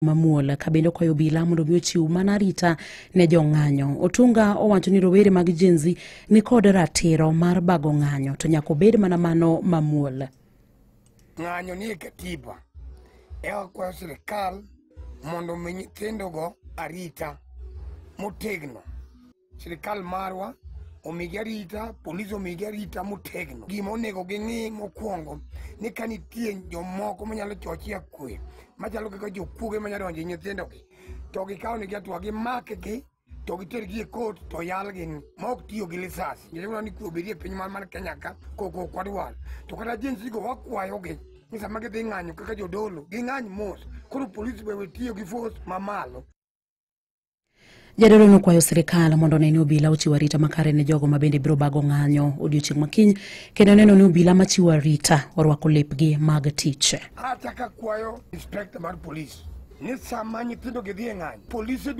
Mamuol ka bende okwayo obila mondo mi ochiw mana arita ne jong'anyo. Otunga owacho ni rowere mag Gen Z ni kod ratiro mar bago ng'anyo to nyaka obed mana mano mamuol. Ng'anyo nie katiba. E wakwayo sirikal mondo omi nyithindogo arita motegno. Sirikal marwa omigi arita, polis omigi arita motegno. Gima onego ging'i mokwongo ni ka nitie jomoko manyalo chochi e kwe, machalo kaka jokuoge manyalo donjo e nyithindogi, to gikaw negi hatua, gimakgi to gitergi e court to yalgi ma ok tiyo gi lisasi. Nikech ni kwe obedi e piny mar Kenya ka, koko ok wadwar. To kata Gen Z go wakwayogi ni sama gidhi ng'anyo kaka jodolo, ging'any mos. Koro polis be we tiyo gi force mamalo. Jadolo nokwayo sirikal mondo one ni obila ochiwo arita makare ne jogo ma bende biro bago ng'anyo odiochieng' makiny kendo neno ni obila machiwo arita orwako lepgi mag tich. Achako akwayo inspector mar polis ni sama nyithindo gi dhi e ng'anyo, polise